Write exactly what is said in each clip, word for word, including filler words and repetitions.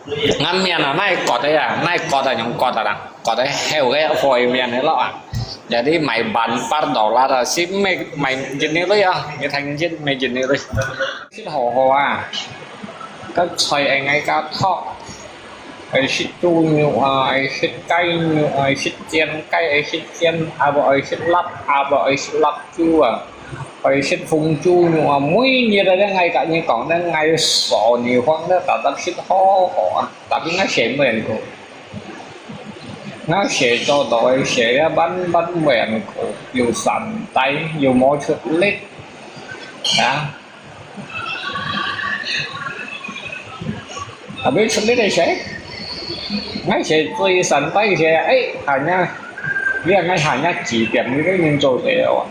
Ngăn miệng啊，哪會割个啊？哪會割啊？用割啊啦，割个厚个，會面个咯啊。Jadi mai ban par dolar啊，係買買進去咯啊，你聽見買進去咯。食好好啊，个菜愛愛加托，愛食豬肉啊，愛食雞肉啊，愛食煎雞，愛食煎鴨，愛食臘鴨，愛食臘豬啊。 愛食紅豬肉啊，每日都愛甲你講，愛數你放咧，tetap食好好啊。Tapi𠊎食毋過，𠊎食做到个食啊，慢慢毋過，又散呆，又無出力，啊。Tapi出力个食，𠊎食最散呆个食，哎，hanya，你看𠊎hanya幾點，你都已經做得了啊。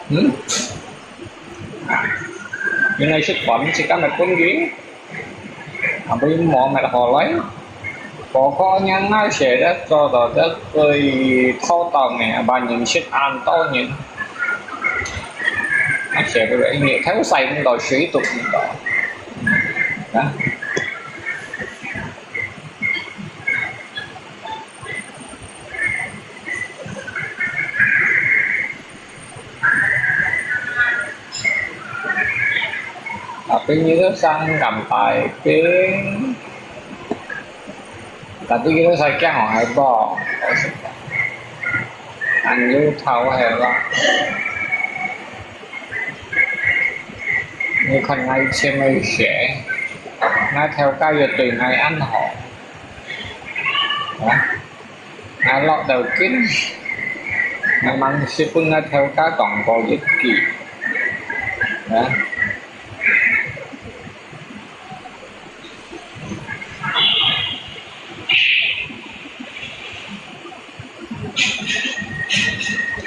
嗯？原來食飯時間來分佢，啊，毋好乜好來。Pokoknya𠊎食得做到得最妥當个，萬人食恁多人。𠊎食个，因為頭洗毋到，水都毋到。啊？ Tapi你都生咁大病，tapi你都使驚我係無？恁有頭係啦。你看𠊎前面寫，𠊎頭家又對𠊎恁好，啊？ 𠊎落到緊，𠊎吂識分𠊎頭家講過一句，啊？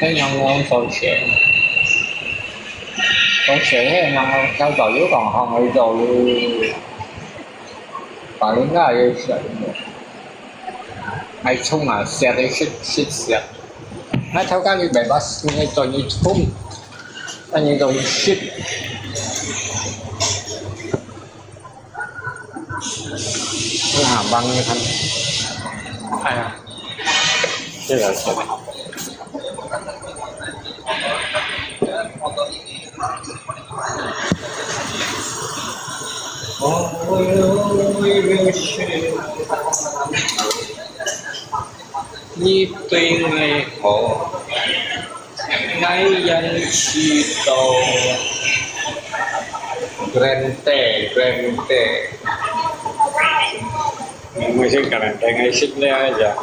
該樣樣做事，做事該樣早早有講好愛做，把人家也想。 愛衝啊，食个食，食食。那頭家你白白，你做你衝，那你做你食。啊，幫你看。哎呀，這個是。 你對𠊎好，𠊎也知道。Grande，grande。你毋係grande，𠊎識了呀。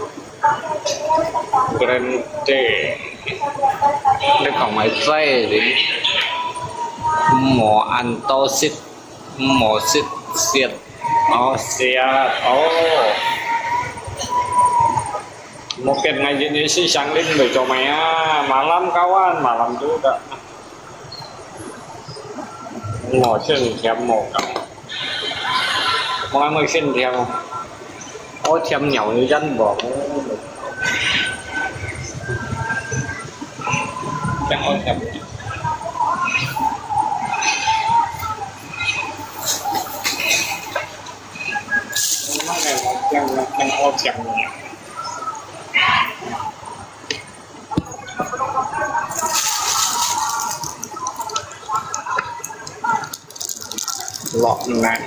Grande。你講麼个哩？無恁多識。 無食，食。哦，食，哦。無變𠊎日日食香蕉，你做麼个啊？Malam kawan，malam juga。無食甜無講。無愛食甜。 我甜鳥你真無？真好甜鳥。真好甜鳥。 落奶。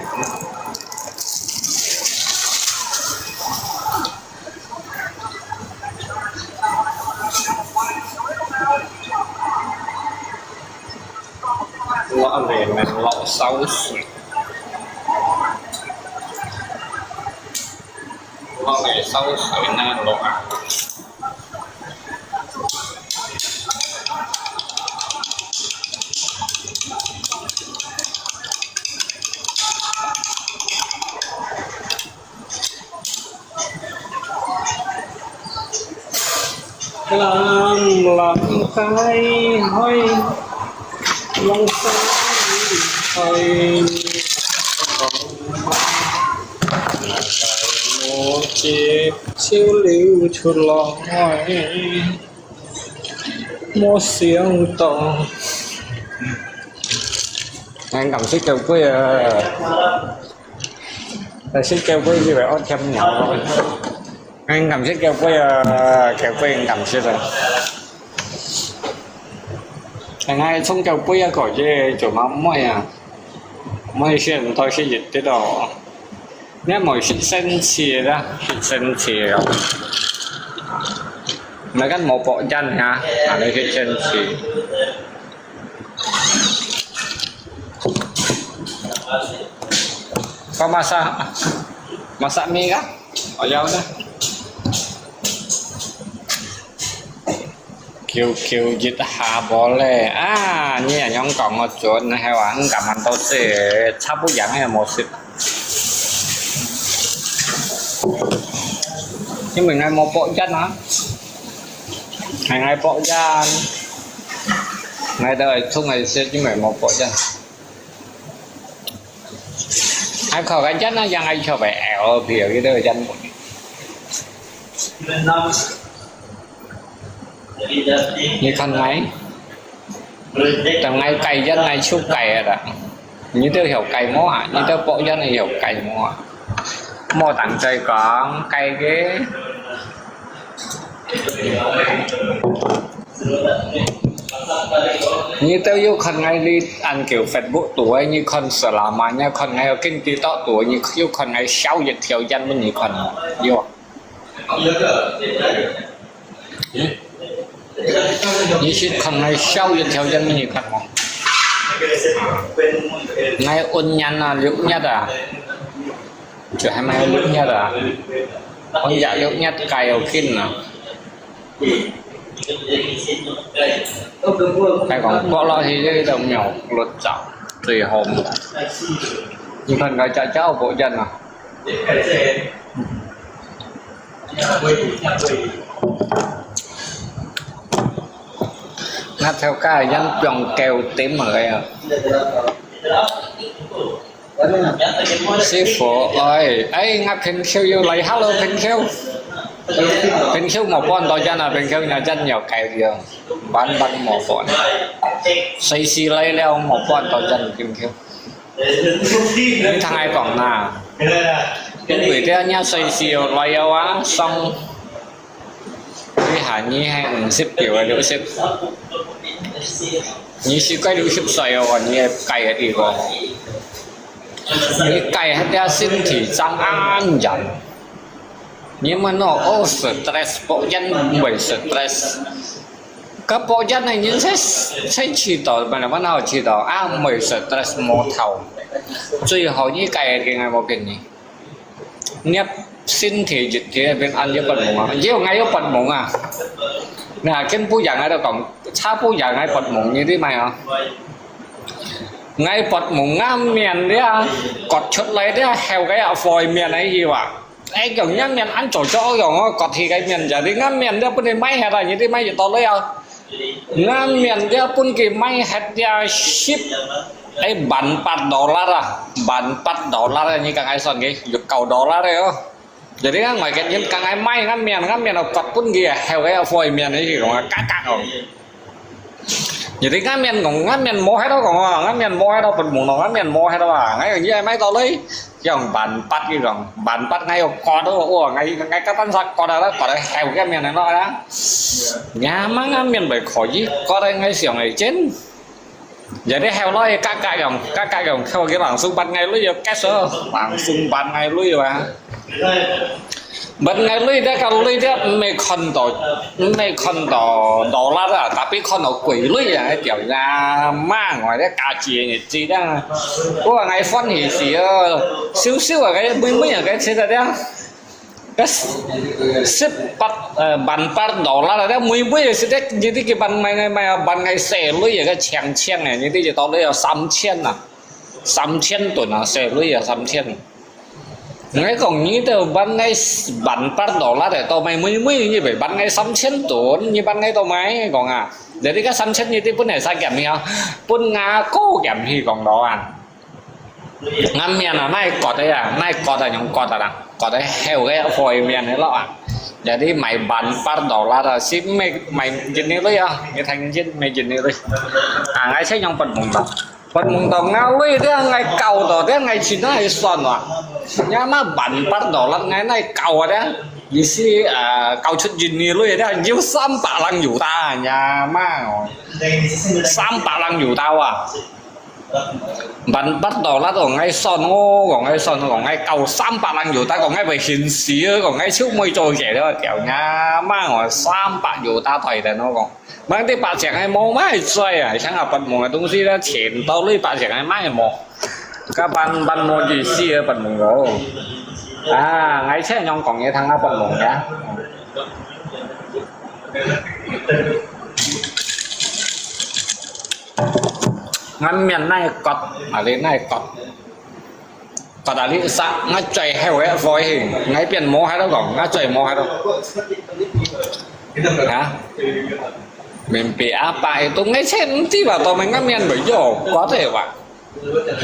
落奶，落燒水。落奶燒水呢，落啊。 Lam lam kai hoi, long sai hoi. Chiu liu chu loi, 無想到。Anh cảm xúc đầu quê à? 但係狗粿以為愛添料咯。𠊎毋敢食狗粿啊，狗粿毋敢食啊。𠊎從狗粿啊，過去做麼个啊？毋會食，毋會食一滴咯。你無食生食啦，食生食哦。你看無薄煙啊，啊，你食生食。 Kau masak, masak mi kah? Oh, ya udah. Q Q一下無咧啊！你恁樣講我準，係話毋敢恁多食，差不多也無食。因為𠊎無薄煙啊，𠊎，𠊎薄煙，𠊎都係衝佢食，因為無薄煙。 Ai khâu cái chân nó yang ai cho bé ẻo, biểu cái đó chân. Như khăn ngay. Tầm ngay cày chân này chụp cày rồi đó. Như tôi hiểu cày mó hả? Như tôi bộ chân này hiểu cày mó hả? Mô tặng trời con cày cái. Như tao yuk khăn ngay li ăn kiểu Facebook tuổi, như khăn selama, như khăn ngay ở kinh tế tọt tuổi, như yuk khăn ngay sáu giờ theo dân mình như khăn. Yo. Như shit khăn ngay sáu giờ theo dân mình như khăn mà. Ngay ôn nhắn à, liu nhất à. Chứ hai mươi liu nhất à. Ôn dạ liu nhất cài ở kinh à. Cái còn có lo thì cái đồng nhau luật chọn tùy hồn. Như phần cái chả cháu bộ dân à. Ngắt theo cái dân chọn kèo tím mà cái à. Sư phụ ơi, ấy, ngã Phen Khiu yêu lấy hello Phen Khiu. Phen Khiu một bọn tàu chân à, Phen Khiu nhà chân nhiều cày kìa. Bán bán một bọn. Xây xì lấy leo một bọn tàu chân Phen Khiu. Những thằng ai còn nà. Những người kia nhà xây xì lấy yêu á, xong. Vì hả, nhi hay ủng xếp kiểu là được xếp. Nhi sư cái được xếp xoay rồi, nhi cày ở đi rồi. Nhi cày hết đa xin thì sang an dần. Nhi mà nó ô stress, bộ dân bởi stress. Các bộ dân này những sẽ, sẽ chỉ tỏ, mà là bắt đầu chỉ tỏ, à, bởi stress mô thầu.最后你改个，我跟你。 Ngiap sin thì dịch thì bên anh với bật mùng à. Dễ ngay với bật mùng à. Nè, cái bố già ngay đó còn, cha bố già ngay bật mùng như thế này à. Ngay bật mùng ngắm miền đấy à. Cọt chốt lấy đấy à, heo cái à, phôi miền ấy gì à. Ấy kiểu ngắm miền ăn chỗ chỗ kiểu ngó, cọt thì cái miền giờ đi ngắm miền đấy, bữa nay máy hè rồi, như thế máy gì to lấy à. Ngắm miền dia pun kì may hết dia ship. Ấy, bán bát dollar à? Bán bát dollar à, như các ai son kì, yuk cầu dollar đấy ơ. Jadi ngắm ngoài cái những các ai may ngắm miền, ngắm miền ở cọt pun kì, heo cái phôi miền ấy thì cũng cắt cắt rồi. Jadi ngắm miền cũng ngắm miền mua hết đó còn à, ngắm miền mua hết đó, bật mùng nó ngắm miền mua hết đó à, ngay như ai may tao lấy. Yang bàn bát cái rong, bàn bát ngay ở cọt đó, ủa, ngay, ngay các tan sắc cọt đó, cọt đó heo cái miền này nó đó. Nhà mang ăn miền bảy khỏi gì, cọt đó ngay xiang này chén. Giờ đấy heo nói các cái rong, các cái rong theo cái làng sung bát ngay lưới, cái sơ, làng sung bát ngay lưới mà. Bật ngay lưới đấy, cái lưới đấy, mày khăn đỏ, mày khăn đỏ, đỏ lá ra, tapi khăn đỏ quỷ lưới à, cái kiểu nhà mang ngoài đấy, cá chỉ như chi đó. Ủa, ngay phân thì xì ơ, xíu xíu à, cái mươi mươi à, cái thế đấy. Cái sip bắt, ờ, bàn bắt đỏ lá ra đấy, mươi mươi à, xí đấy, như thế cái bàn mày, mày, mày, bàn ngay xe lưới à, cái chèng chèng này, như thế chỉ tao lưới à, 三千 à. 三千 tuần à, xe lưới à, 三千. Ngay còn như tao bán ngay, bán bắt đầu lá để tao mày mươi mươi như vậy, bán ngay 三千 tuần, như bán ngay tao mày còn à. Jadi cái 三千 như thế bún này sao kiểm hả? Bún ngã cô kiểm thì còn đó à. Ngắm miền à, nai cọt đấy à, nai cọt à, nhung cọt à, cọt đấy heo cái phôi miền đấy lọ à. Jadi mày bán bắt đầu lá là ship mày, mày nhìn đi đấy à, cái thành trên mày nhìn đi đấy. À, ngay sẽ nhung bật mùng đó. Bật mùng đó ngã lui đấy, ngay cầu đó đấy, ngay chín nó hay son à. Nya ma 萬八 dollar，𠊎哪夠啊？意思啊，夠出印尼鐳啊，要三百零yuta，nya ma，三百零yuta啊！萬八 dollar，講𠊎算哦，講𠊎算哦，講𠊎夠三百零yuta，講𠊎會現時哦，講𠊎就毋會做嘢了，掉nya ma，我三百yuta台等哦，講。 Mang ti百姓个無買在啊，像啊，八毛个東西咧，錢到你百姓个買無。該半，半毛意思啊，八毛哦。啊，𠊎先用講嘢聽啊，八毛呀。俺面那个角，啊，你那个角。 Kadali sa，𠊎最後个回應，𠊎變無喺度講，𠊎最無喺度。啊？Mimpi apa itu？𠊎真毋知話，到尾𠊎面會有，我都係話。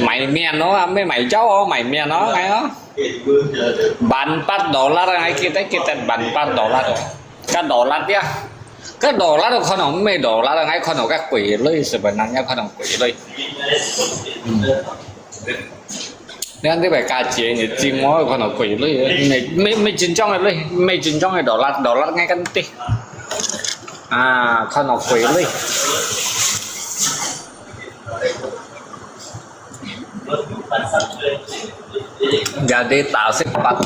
買面咯，啊，咩買藥哦，買面咯，𠊎哦。萬八 dollar，𠊎記得，記得萬八 dollar哦。該 dollar呀，該 dollar可能毋係 dollar，𠊎可能該鬼類，sebenarnya可能鬼類。嗯。 你看這位家姐，你寂寞可能貴類，沒，沒，沒真正个類，沒真正个dollar，dollar應該更低。啊，可能貴類。Jadi tak sempat.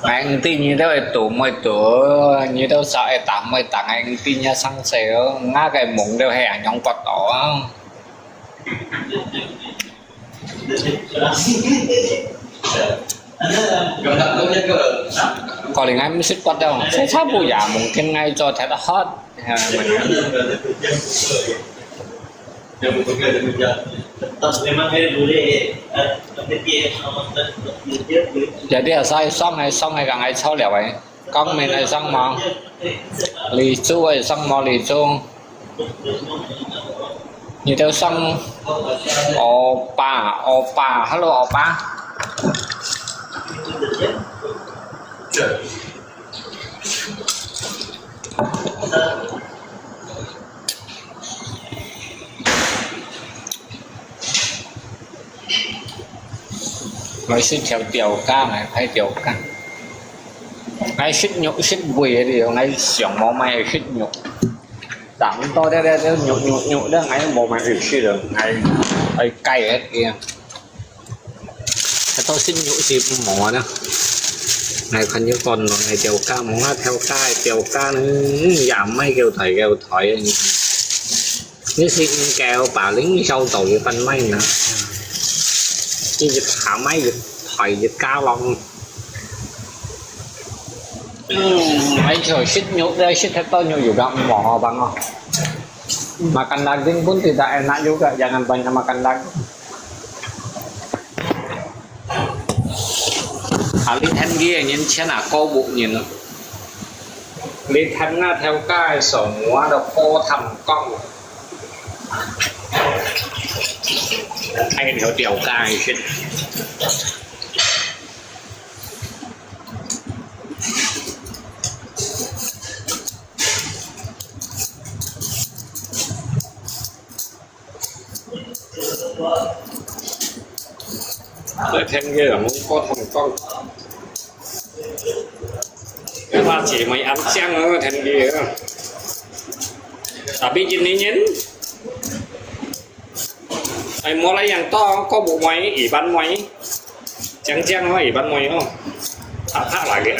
Ngang ti ni tu tu moi tu, ni tu sa e tak moi tak ngang ti nya sang se, ngak e mong tu he anyong kot to. 可能𠊎毋識發到，所以差不多也mungkin𠊎做忒hot。Jadi asal song ai song ai kang ai chau liao ai. Kang min ai song mo. Li chu ai song mo li chu. Ni têu song. Oppa, oppa, hello oppa. Mai sit theo tiểu ca này, phải tiểu ca. Ai sit nhục sit quỷ đi, ai siang mo mai sit nhục. Tạm to đây đây, nhục nhục nhục đó, ai mo mai sit sit rồi, ai, ai cay hết kìa. Cái to sit nhục sit mo đó. Ai khăn nhớ con rồi, ai tiểu ca, mo ngã theo ca, ai tiểu ca nữa, giảm mai kêu thầy, kêu thầy. Nếu xin kéo bà lính sau tàu với bánh may nữa. Chứ dịch thả máy, dịch thầy, dịch cá lông. Ừm, ai cho sit nhục đây, sit hết to nhục dù đó mỏ bằng không? Makan daging pun tidak enak juga, jangan banyak makan daging. Hali than kia nyen chen a ko bu nyen. Li than nga theo kai so ngua da ko tham kong. Ai theo tiểu kai shit. Lại thêm cái là muốn có thành công. Cái ba chỉ mày ăn chăng nữa thành gì nữa. Tapi jenis nyen. Ai mua lại yang to có bộ máy ủy ban máy. Chăng chăng nó ủy ban máy không? Thả thả lại kìa.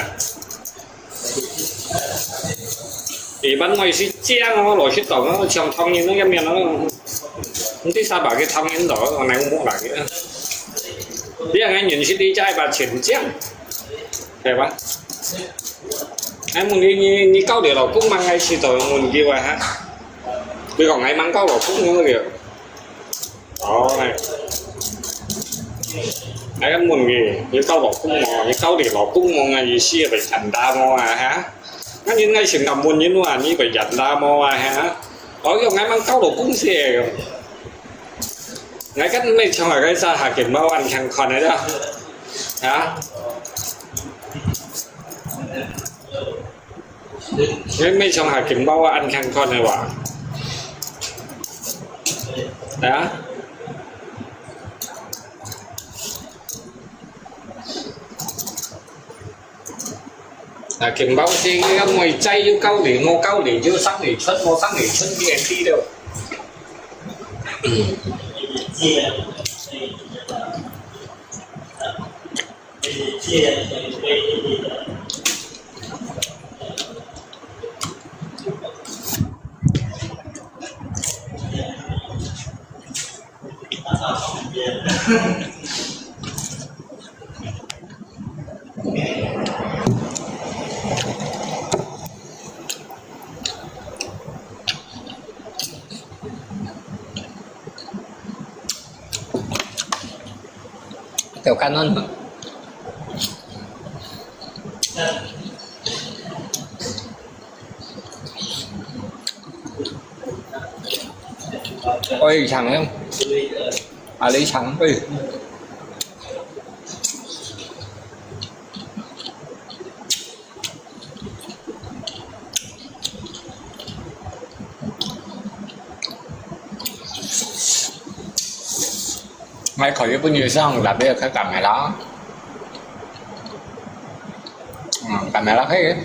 Ủy ban máy xí chăng nó lỗi xí tổng nó trong thông như nó cái miệng nó. Không tí sao bảo cái thông như đó còn này không mua lại kìa. Biết ngay nhìn xí đi chai bà chuyển chăng. Phải ba? Ai muốn đi như, như câu để lò cũng mang ngay xí tổng muốn đi qua ha. Vì còn ngay mang câu lò cũng như nó kìa. Ôi. Ai muốn gì? Như câu lò cũng mò, như câu để lò cũng mò ngay gì xí phải chặn đa mò à ha. Ngay nhìn ngay xí ngắm muốn như nó à, như phải chặn đa mò à ha. Ôi, cái ngay mang câu lò cũng xí. Ngay cắt mấy chồng ở cái xa hà kiểm bao ăn khang còn đấy đó. Hả? Ngay mấy chồng hà kiểm bao ăn khang còn đấy hả? Hả? 啊，金寶姐，你个妹仔有夠力，無夠力就生你出，無生你出，你會知了。Tiểu căn hơn. Ôi, chẳng lắm. À, lấy chẳng. Ôi. Ngay khỏi cái bún gì sao làm bây giờ cái cảm này đó. Ừ, cảm này là thấy.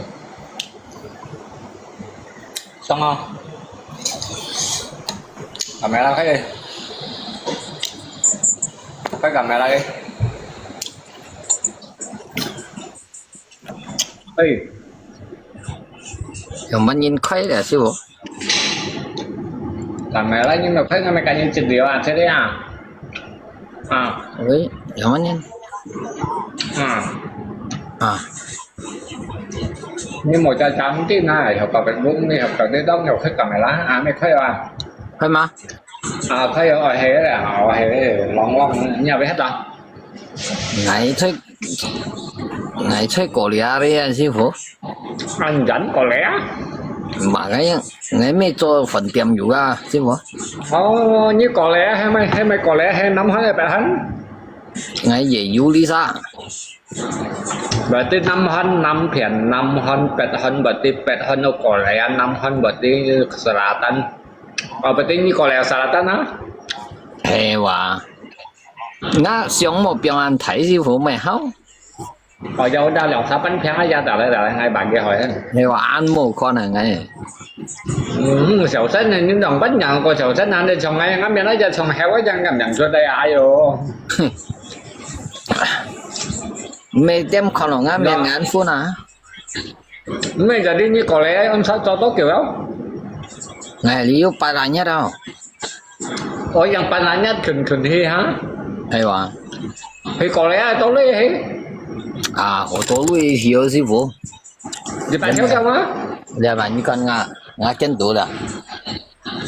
Xong không? Cảm này là thấy. Cái cảm này là đi. Ê. Yung man yin khai le, sư phụ. Làm mày lấy nhưng mà thấy nó mày cả những trình điều à, thế đấy à? À. Ui, yung man yin. À. À. Nhưng mà cha cha không tin à, học tập được đúng đi, học tập đến đó nhiều khách cả mày lá, à mày khai à? Khai mà. À, khai ở hè là họ hè lòng lòng nhà biết hết rồi. Ngài thấy Ngài thấy Korea đấy, sư phụ. Anh rảnh Korea? Mà ngài, ngài mới cho phần tiêmอยู่啊, sư phụ. Ồ, như Korea hay mày, hay mày Korea hay Nam Hán hay Bắc Hán? Ngài dễ dụ lý sao? Berarti Nam Hán, Nam Phian, Nam Hán, Bắc Hán, berarti Bắc Hán ở Korea, Nam Hán berarti selatan. Ồ, berarti như Korea Selatan á? Hay wa. Ngài sống một biang ăn thấy sư phụ mày hao. Ồ, giờ đã lòng sao bánh phiang á, giờ đã lại, đã lại ngay bạn kia hỏi hơn. Hay wa ăn một con à ngay. Ừ, 小生呢，你兩班人個小生啊，你從來，俺原來就從海外人咁樣出來啊，哎喲。Mày tem con lòng ăn mày ngán phun à? Mày giờ đi như có lẽ ông sao cho tốt kiểu đó. Ngày đi yêu bài là nhất đâu. Ủa, yang bài là nhất khẩn khẩn hi hả? Hay wa. Thì có lẽ tôi lấy hi. À, 好多類型師傅。你擺條狗嗎？你擺你看啊，我見到了。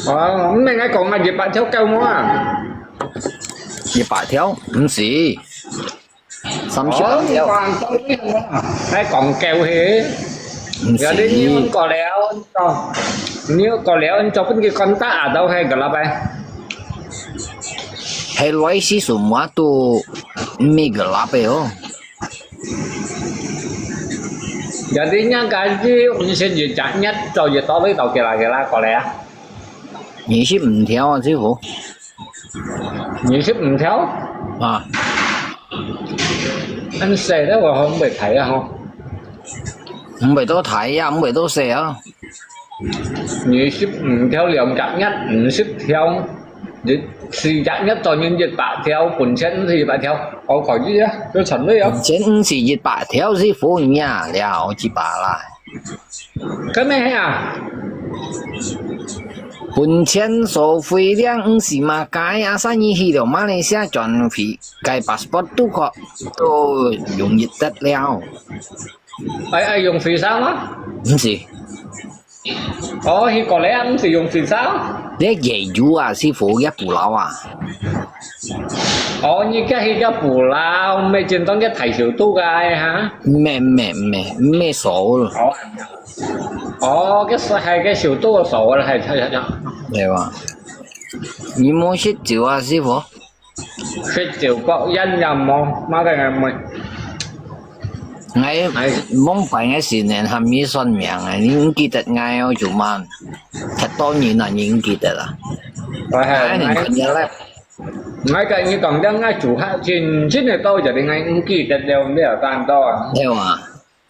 哦，你應該講啊，你擺條狗嗎？一百條，毋係，三十哦，你條。講到呢個啊，係講狗去。毋係。有啲你講過了，你講，你講過了，你做分佢講得啊，都係个啦呗。係來時數目都毋係个啦呗哦。有啲人家係毋係一隻月做一到呢度嘅啦嘅啦，過嚟啊。二十五條啊，師傅。 二十五條？啊。恁細咧，我好毋會睇啊，吼。毋會到睇啊，毋會到細啊。二十五條兩隻月，五十條，一，四隻月當然一百條，本錢毋係一百條，我可以啊，都存類啊。本錢毋係一百條，師傅，你啊，了解吧啦。 該咩啊？本錢所費量毋係嘛，該啊，生意去了馬來西亞轉去，該 passport都可，都容易得了。哎，哎，用visa嗎？毋係。哦，去過來啊，毋係用visa？這也有啊，師傅，也不老啊。哦，你這去个不老，毋係正當个大小肚个哈？毋係，毋係，毋係，毋係所。哦。 哦，該係，係該小肚个數啦，係，係，係。對哇。你無食酒啊，師傅？食酒包煙也無，麼个也無。𠊎，哎。往擺𠊎新年還沒算命啊，你毋記得𠊎哦，做麼？忒多年啦，你毋記得啦？哎，哎，𠊎，你看見了。𠊎跟你講，這𠊎做客真，真个多，就係𠊎毋記得了，你有看到啊？對哇。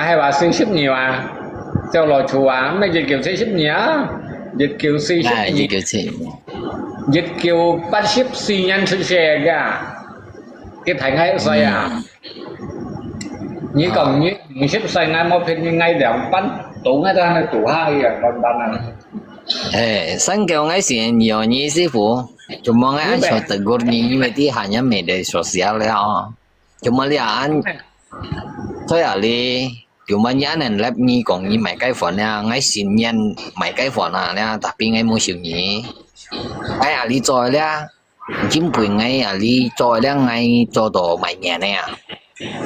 𠊎係話四十年啊，走路去啊，毋係一九四十年啊，一九四十年。啊，一九四十年。一九八十四年出世个，佢大𠊎一歲啊。你講你五十歲，𠊎無騙你，𠊎兩班到，𠊎都還在堵下去啊，亂班啊。哎，三九，𠊎先有你師傅，cuma𠊎愛說tegur你，因為你hanya media sosial了哦。Cuma lian，所以啊，你 Cuma你恁樣lep你講你買該款了，𠊎先年買該款啊了，tapi𠊎無收你。𠊎啊，你做了，今晡𠊎啊，你做了，𠊎做到買面了啊。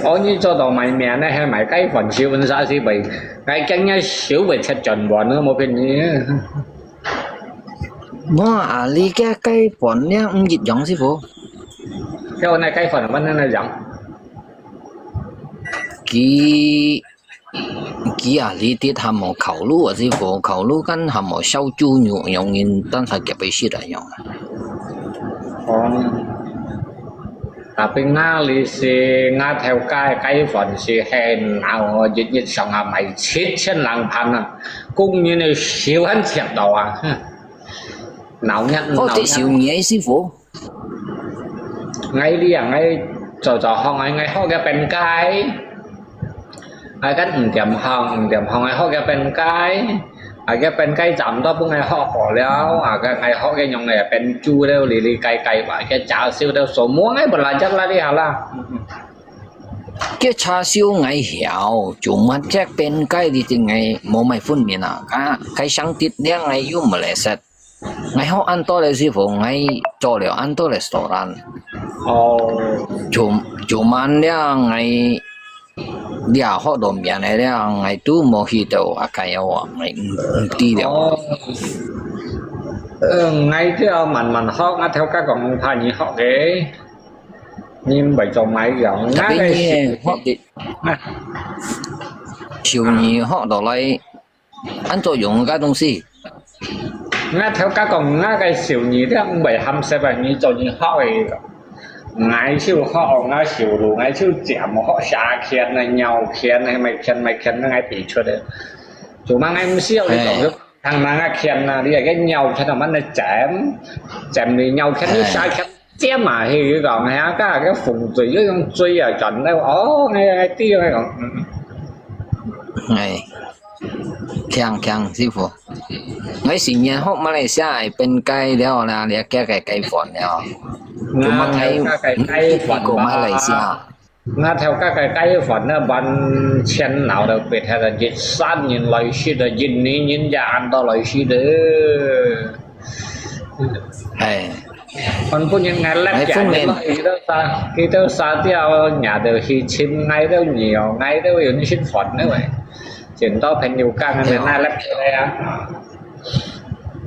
哦，你做到買面了，還買該款收分啥是為？𠊎驚你收為七轉彎，我無騙你。我啊，你个該款了，毋一樣是無？叫那該款，我那那樣。佢 佢啊，你dit還無考慮啊，師傅，考慮kan還無燒豬肉，用人單下夾一息來用啊。哦，tapi𠊎哩係，𠊎頭家个該款係很惱哦，一日上下賣七千零盤啊，工人个手還切到啊，哼，惱人惱人。哦，這收你个師傅。 𠊎哩啊，𠊎做做學，𠊎，𠊎學个變雞。𠊎跟五點行，五點行，𠊎學个變雞。啊，个變雞差毋多分𠊎學好了，啊，个𠊎學个用个變豬了，哩哩雞雞吧，个叉燒了，semua𠊎belajar啦，哩好啦。嗯嗯。个叉燒𠊎曉，cuma个變雞哩，𠊎無麼分辨啊，該，該相對了，𠊎又無來食。 𠊎學恁多了師傅，𠊎做了恁多restoran。哦。Cuman了，𠊎這學到面个了，𠊎都無去到啊，該个話，𠊎毋，毋知了。哦。嗯，𠊎就要慢慢學，𠊎頭家講怕你學个，你毋會做麼樣。Tapi你學个，啊。就你學到來， 恁多用个東西。𠊎頭家講，𠊎个手藝了毋會含食啊，你做你學个。𠊎手學，𠊎手路，𠊎手尖，學沙鉗啊、尿鉗啊，麼鉗麼鉗，𠊎比出个。Cuma𠊎毋識，你講，嘿。Thằng mà𠊎鉗啊，你个尿鉗啊，慢慢尖，尖你尿鉗，你沙鉗。 尖啊，佢講，係啊，該個紅錐，該種錐啊，轉到，哦，𠊎，𠊎知，𠊎講，嗯。哎，強，強，師傅。𠊎先年學馬來西亞个變雞了啦，你个雞飯了。Cuma𠊎，該個雞飯吧。去過馬來西亞。𠊎頭家个雞飯呢，完全老到別个，一三年來食个，一二年也恁多來食个。 哎。Kon pun yang ngalap，哎，ya，分明。Kita sa，kita sa dia，ya，都去尋，𠊎都nhiều，𠊎都有人食飯个喂。真多朋友講，哎喲。Ngalap个啊。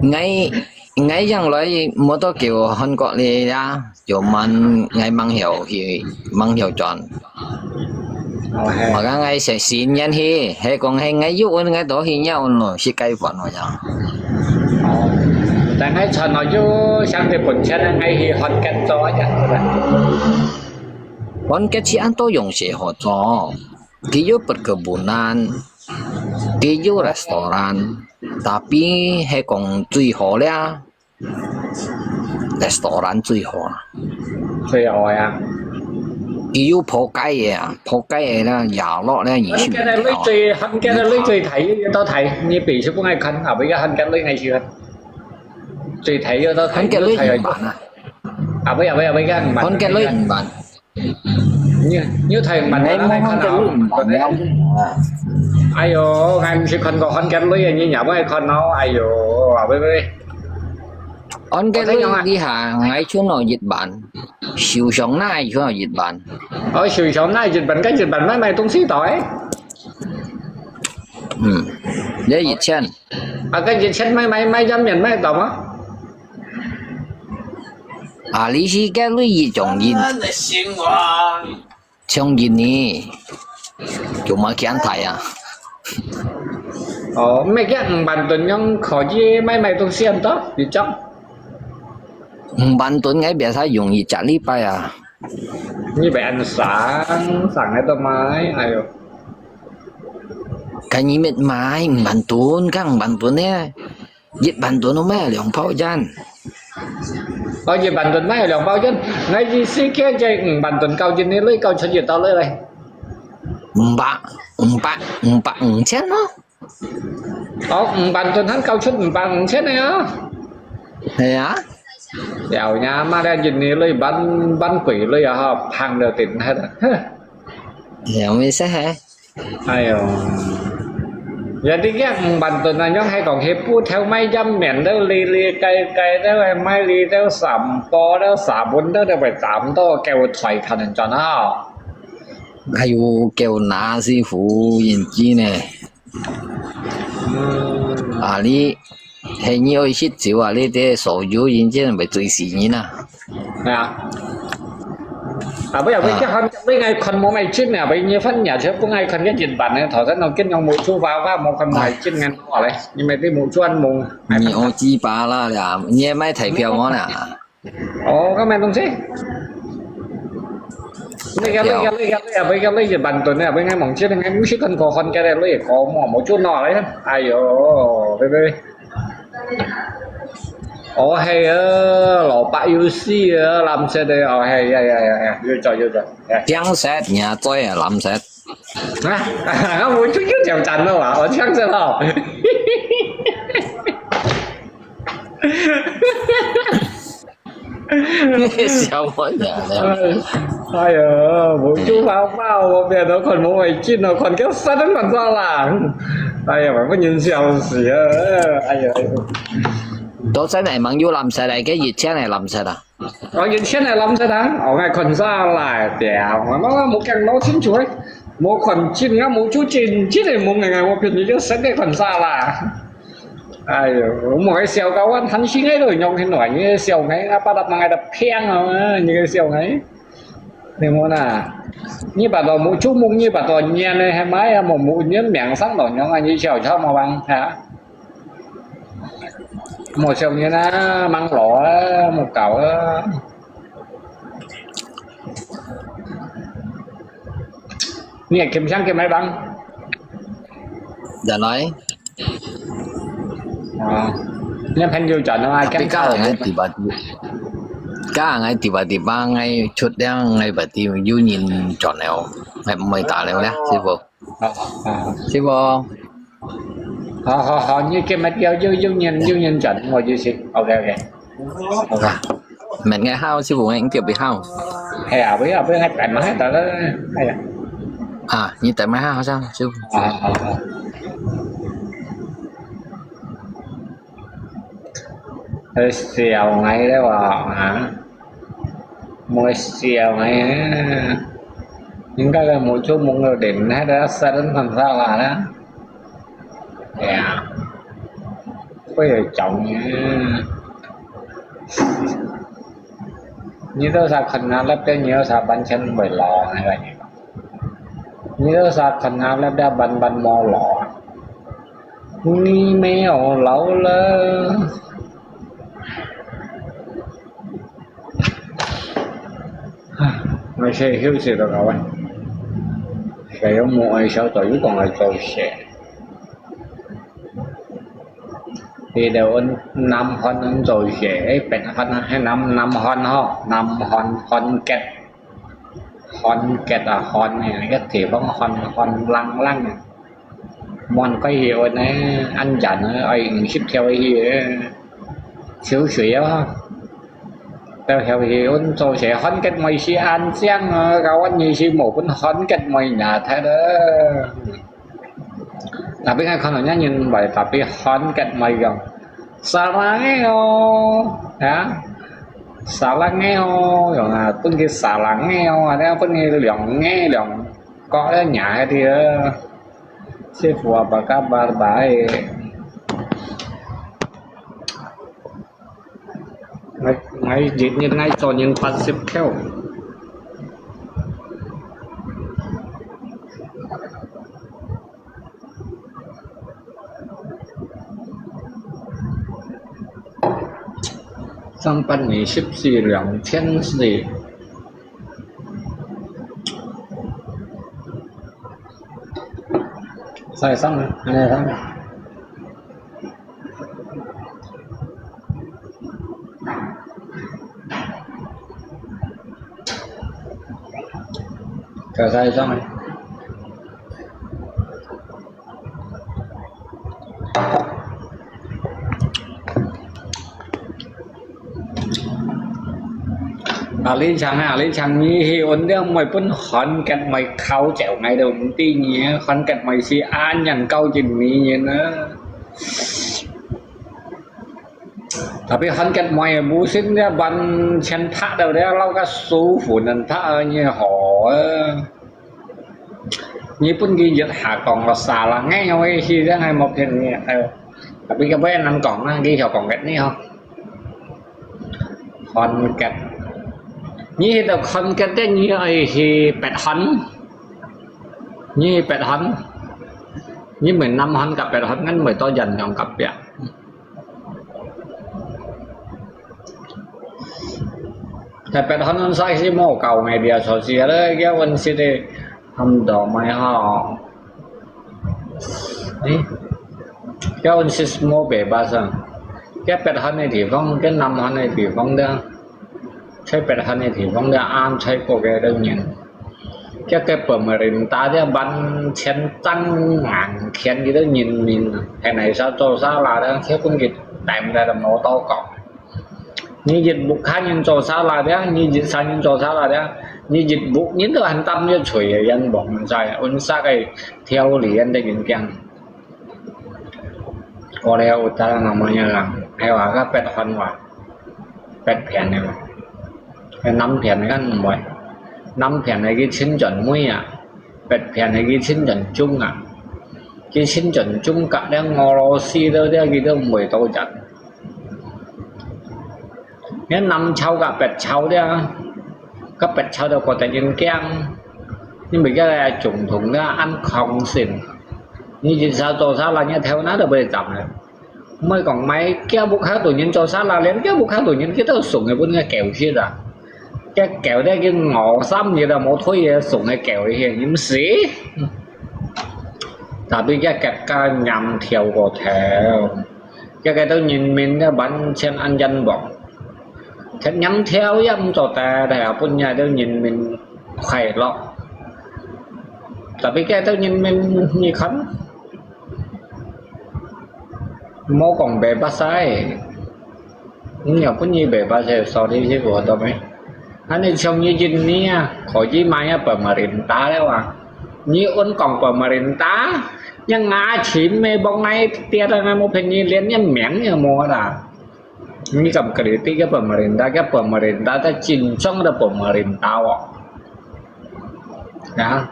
𠊎，𠊎樣來，無多久韓國个呀，就慢，𠊎吂曉去，吂曉轉。 哦，係。Maka𠊎先，先年去，係講係𠊎又問𠊎都去，也問咯，係該款个樣。哦，但𠊎轉來又想到本錢，𠊎去Honket做一下，係吧？Honket係恁多樣式好做，佢有perkebunan，佢有restoran，tapi係講最好了。 Restoran最好啊。最好呀。佢有破雞个啊，破雞个啦，也落咧，你去。Honket个鐳最，Honket个鐳最大，要到大，你比如講，𠊎看，啊，不要Honket鐳，𠊎去看。最大要到大，Honket鐳五萬啊。啊，不要，不要，不要，五萬。Honket鐳五萬。 你，你有睇五萬个，𠊎看啊。哎喲，𠊎毋識看過Honket鐳啊，你也毋愛看哦，哎喲，啊，喂喂。Honket鐳這下，𠊎出到一萬，手上拿出到一萬。哦，手上拿一萬，該一萬買買東西到誒。嗯，這一千。啊，該一千買買買飲品買到嗎？ 啊，你係該類一種人，像人呢，就無見大啊。哦，麼个五萬盾樣可以買買東西恁多，你講？五萬盾𠊎biasa用一隻禮拜啊。你買恁省，省个都買，哎喲。該你乜買五萬盾，該五萬盾呢？ 一萬盾都買兩包煙。哦，一萬盾買兩包煙，𠊎意思講這五萬盾交印尼鐳，交出幾多鐳來？五百，五百，五百五千咯。哦，五萬盾還交出五百五千个啊？係啊。了呀，媽的，印尼鐳，萬，萬貴鐳啊，哈，胖了點，係的，哼。有意思嘿。 哎喲，ya，你講五萬盾啊，樣係講佢布條賣一面都利利解解，都係賣你都三包都三分都都會賺到夠財產賺啊！還有夠拿師傅印記呢。嗯。啊，你 係你愛食酒啊，你這燒酒人真會醉死人啊！係啊。啊，不要，不要，啊。這還，你愛看無買進啊，不然你分人家就不愛看个人辦呢，頭先我跟你講，無出發發，無看無買進个話咧，你買對無賺無。你愛幾把啦呀，你也買彩票無啦？哦，該買東西。你个，你个，你个，你个，你个，你个，萬盾啊，不應該忘記，你个，你是看過看个咧，你个，無，無出拿咧，哎喲，對不對？ 哦，係啊，蘿蔔有絲啊，藍色个，哦，係，呀，呀，呀，呀，有做，有做，呀。青色，你啊，最啊，藍色。啊，我就又挑戰了啊，我這樣子咯。笑我呀，哎，哎呀，我就怕怕，我變得看不会劲了，看个啥都看错了。哎呀，我不能笑死啊！哎呀，哎呀。都在哪mang有藍色个，个一千个藍色啊？哦，一千个藍色啊？哦，我看错了，对啊，我我我冇讲弄清楚诶，冇看清啊，冇就真真个冇个，我骗你就真个看错了。 哎哟，莫个笑到𠊎貪心个都用起來，你个笑个，啊，把它mang个平啊，你个笑个，你莫呐，你把它目珠目，你把它眼个，還买啊，目目眼明上到用啊，你笑笑莫忘哈，莫笑你呐，忙老啊，莫搞啊。你也看相看买房。 Dah nói. À, nhân thân tiêu chuẩn không ai kém Tapi sao? Ka ngai tiba-tiba, ka ngai tiba-tiba ngai chốt đen ngai bati yu nhìn chọn nèo, ngai mày tả nèo nè, sư phụ. À, à. Sư phụ. Hả, hả, hả, như cái mà tiêu yu, yu nhìn, yu nhìn chọn ngồi dưới xí. Ok, ok. Ok. À. Mệt ngai hao, sư phụ ngai kiểu bị hao. Hè à, bây giờ, bây giờ ngai tải mà hết rồi đó. Hay à. À, như tải mà hao sao, sư phụ? À, à, à. Hơi xèo ngai đấy à, hả? Mới xèo ngai. Những cái là một số mông rồi đến hết đó, sao đến thành sao là đó. Hè à. Có gì chọn nhỉ? Như đó sao khăn nó lắp cái nhiều sao bánh chén bày lò hay là gì? Như đó sao khăn nó lắp đá bánh bánh mò lò. Ni mèo lẩu lơ. Người sẽ hiểu sự đó rồi. Sẽ có một ai sau đó lúc còn lại rồi sẽ. Thì đều ăn năm hòn ăn rồi sẽ, ấy, bánh hòn hay năm, năm hòn ho, năm hòn, hòn kết. Hòn kết à, hòn này, cái thì bóng hòn, hòn lăng lăng. Mòn cái hiểu này, ăn dặn, ấy, ship theo ấy hiểu. Xíu xíu á. Tao theo hiểu, ăn rồi sẽ hòn kết mày si ăn siang, gạo ăn gì si mổ cũng hòn kết mày nhà thế đó. Tapi ngai khon nyan nyin bai, tapi hòn kết mày yong. Sarangeo, ya. Sarangeo, yong à, pun ki sarangeo, ada pun ki liong nge, liong. Kok ya nyai dia. Sifu apa kabar? Baik. Ngai, ngai, jit nyin ngai cho nyin pat sip kheo. Sang pat ni sip si liang qian si. Sai sang, sai sang. 該再上來。啊，你唱啊，你唱，你去搵了，毋會分漢傑妹敲走，𠊎都毋知你，漢傑妹係恁樣搞緊你人啊。 Tapi漢傑妹無信了，完全拍到了，老个舒服能拍啊，你好啊。你分佢一下講个salah，𠊎有意思，這還無騙你，哎喲。Tapi佢不能講啊，佢曉講个你吼。漢傑，你去到漢傑的，你愛去北韓，你去北韓，你問南韓佮北韓，𠊎毋會到人樣隔壁。 Tapi hon sa si mo kau media sosial ya wan si de ham do mai ha. Ni, ya wan si mo bebas ah. Ya pet hon ni di fong, ya nam hon ni di fong de. Chai pet hon ni di fong de, an chai ko ke de nyen. Cái cái pemerintah dia ban chen tăng ngàn khen cái đó nhìn mình, thế này sao cho sao là đang thiếu công việc, tại mình đã mô tô cọc. Như dịch vụ cá nhân cho sao là dia, như dịch sang nhân cho sao là dia, như dịch vụ nhân đó hành tâm như chửi dân bọn mình sai, ôn sa cái theo lý anh đây những kiang. Có lẽ ôn ta là mà nhà làng, hay là các pet hon và pet phiền này mà. Cái năm phiền này kan mui, năm phiền này cái chín chuẩn mui à. Pet phiền này cái chín chuẩn chung à. Cái chín chuẩn chung cả đang ngô lô si đó, đó cái đó mui tô chặt. Cái năm chau cả pet chau đó. Các pet chau đó có thể nhân kiang. Nhưng mà cái là chủng thống đó ăn không xin. Như chỉ sao tô sao là như theo nó được bây giờ chậm rồi. Mới còn mày kia bút khác tụi nhìn cho sao là liền kia bút khác tụi nhìn cái tao sủng này bút nghe kẹo xí à. Cái kẹo đấy cái ngõ xăm gì đâu mà thôi vậy sủng này kẹo gì hiền hiếm xí. Tapi cái kẹt ca nhằm theo có theo. Cái cái tao nhìn mình cái bánh chen ăn dân bọn. Thật nhắm theo yăm cho ta đại học nhà tao nhìn mình khỏe lắm. Tapi cái tao nhìn mình như khấn. Mô kóng bè bát sai. Ngiò pun nyi bè bát sai, sorry chứ của tôi mấy. Anh ấy chồng như jin ni à, khỏi chỉ mai à pemerintah leo à. Nyi ôn kóng pemerintah, nhưng ngã chín mê bóng này tiết là ngã một phần nyi liên nhân miệng như mô à. Nyi cầm kritik cái pemerintah, cái pemerintah ta chính trong là pemerintah à. Ya.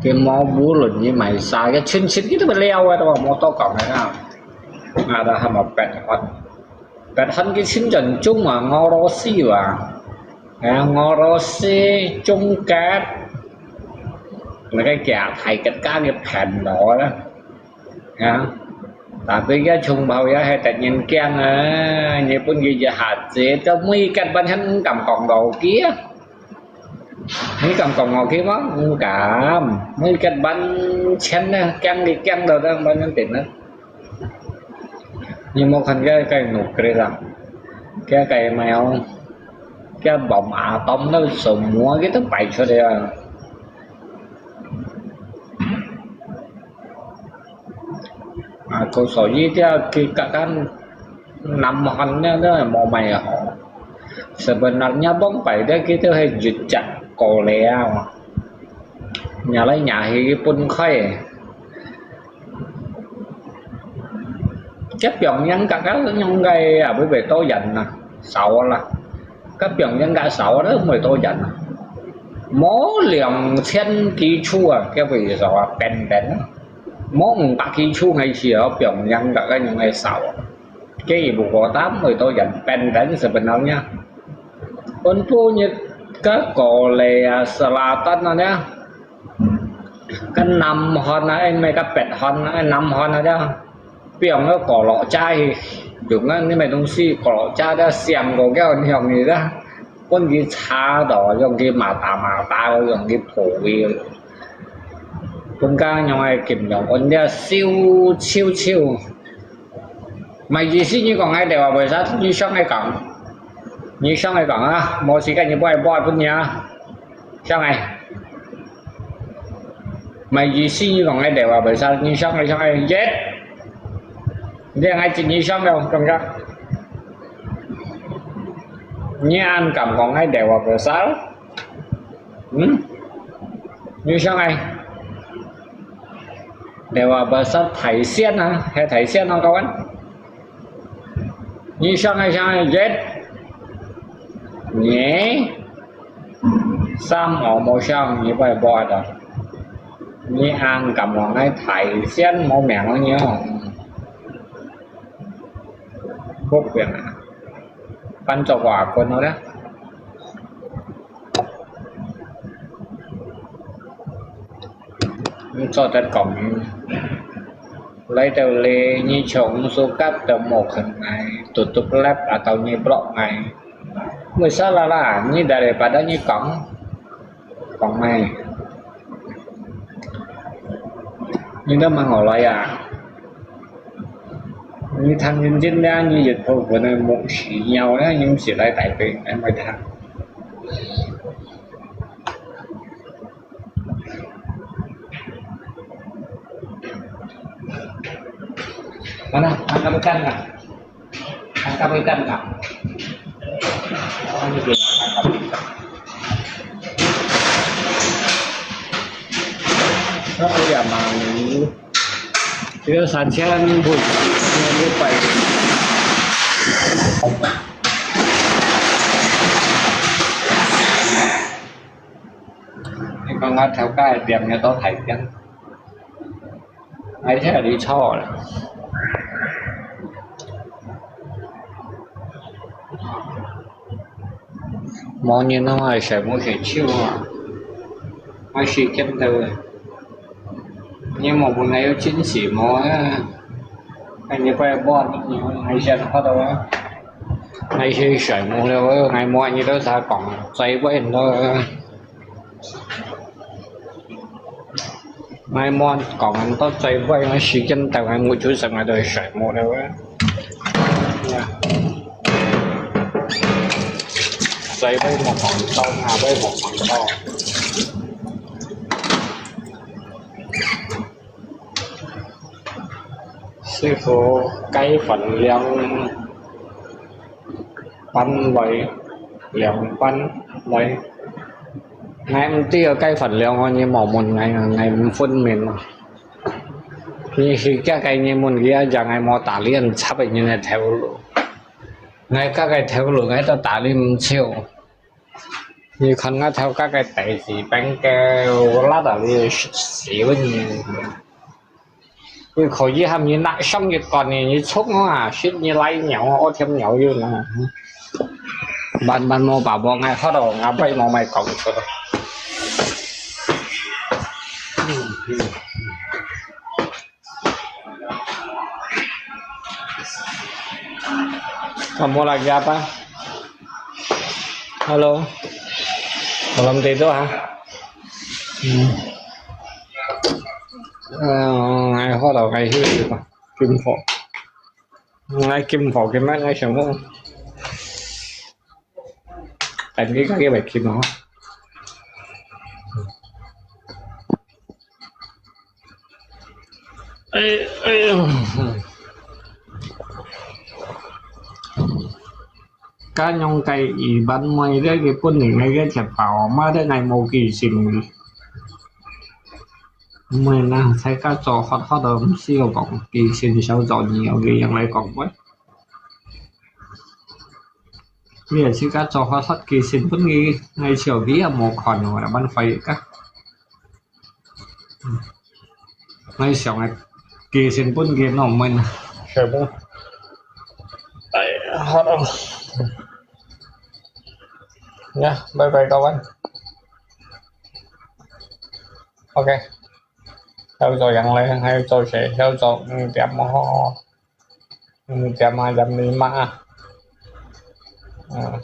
Cái mô bú lụt nyi mai sa, cái chín chín cái tôi leo à, tôi mô tô kóng này à. Ada hama pet hon. Pet hon cái chín chân chung à, ngô rô si à. À, ngô rô si chung kết. Là cái kia thầy kết cá cái phèn đó đó. À. Tapi cái chung bao ya hay tết nhìn kiang à, như pun cái gì hạt gì, cho mui kết bản thân cảm cộng đồ kia. Ni cảm cộng ngọt khi mà, cảm. Mới kết bánh chén nè, kiang đi kiang đầu đang bánh nhân tỉnh đó. Nhưng mà khăn cái cái nụ kê là cái cái mèo, cái bóng á tôm nó sổ múa cái tức bảy cho đây à. À, cô sổ gì thế cái cả căn năm hòn nè, nó màu mày hả? Sebenarnya bông bảy đấy cái thứ hay dịch chặt Korea mà. Nhà lấy nhà thì cái pun khay. Chấp nhận nhắn cả các nhóm gây à, với về tôi dành nè, sáu là. Chấp nhận nhắn cả sáu đó, mười tôi dành nè. Mô liang chen ký chua, cái vì sao à, bèn bèn. Mô ngũ bạc ký chua ngày xưa, chấp nhận cả các nhóm gây sáu. Cái gì bù có tám mươi tôi dành bèn bèn sebenarnya. Ôn phu nhiệt các Korea Selatan nó nhá. Cái năm hòn á, anh mày cái pet hòn á, năm hòn á chứ. Ví dụ nó có lọ chai, dùng á, nếu mày東西có lọ chai đó, xem có cái hòn hiểm gì đó. Con cái chá đó, dùng cái mà ta mà ta, dùng cái phổ cái. Con cá nhau ai kiểm nhau, con đĩa siêu, siêu, siêu. Mày gì xí như còn ai đều à, bởi sao như sống ai còn. Như sống ai còn á, mô xí cái như bói bói phút nhá. Sống ai. Mai意思你講个dewasa besar，你想个想个，yet，你愛知你想个，感覺。你恁敢講个dewasa besar？嗯？你想个？Dewasa besar大仙啊，係大仙啊，kawan。你想个想个，yet，你 三毛無想你會播的，你恁敢講个大仙無名了你哦。不變啊，翻做外國了咧。你做得講，來到這，你從sukat都無肯來，tutup live atau你block來。 Masalah lah，你daripada你講，講咩？你都問我來呀？你聽認真啦，你一部分个牧師鳥啦，你毋使來台北，來買聽。Mana? Angkat ikan kah? Tangkap ikan, Kak. Ano yun? Tangkap ikan. Ano yan, Mami? Ito, 三千五，五百。你講我頭家个店要到台江。 哎，這裡臭了。無人啊，𠊎洗無洗手啊，𠊎時間到了。你無問𠊎有驚喜無啊？哎，你不要問，你問𠊎先好了啊。𠊎先洗無了，𠊎無你都啥講，再問了啊。 𠊎無講到最尾，𠊎時間到，𠊎目珠成日都睡目了。最尾無講到，下尾無講到。師傅，雞粉兩盤來，兩盤來。𠊎毋知个雞粉兩個，你莫問𠊎，𠊎毋分明。你係這個你問佢啊，讓𠊎莫打臉插人个頭路。𠊎這個頭路，𠊎都打你毋著。 你看𠊎頭家个地址，變个，𠊎拉到你死你。你可以喊你拿上一個呢，你衝啊，是你來鳥啊，我添鳥又呢。慢慢摸吧，摸，𠊎好了，𠊎不要摸，莫講出來。 Kamu lagi apa? Halo. Malam tidur ha? Hmm. Ờ, ngày hoa đầu ngày hư gì mà. Kim phổ. Ngày kim phổ kim mát ngày sớm không? Tại vì các cái bài kim nó. Ê, ê. Cá nhân cái ủy ban mày đấy cái quân này ngay cái chặt bảo mà đấy ngày màu kỳ xin. Mày nè, thấy cá trò hót hót đó, siêu bóng, kỳ xin sáu trò nhiều, cái yang lại còn quay. Bây giờ chỉ cá trò hót hót, kỳ xin vẫn nghi, ngày chiều ví à một khoản rồi là bắn phải cá. Ngay sau này, kỳ xin bún kia nó mình. Sure bún. Ai, hot oh. Nha, bye bye các bạn. Ok. Theo dõi yang lei, theo dõi sẽ theo dõi, ừ, tiệm ho. Ừ, tiệm mà, tiệm đi mà. Ờ.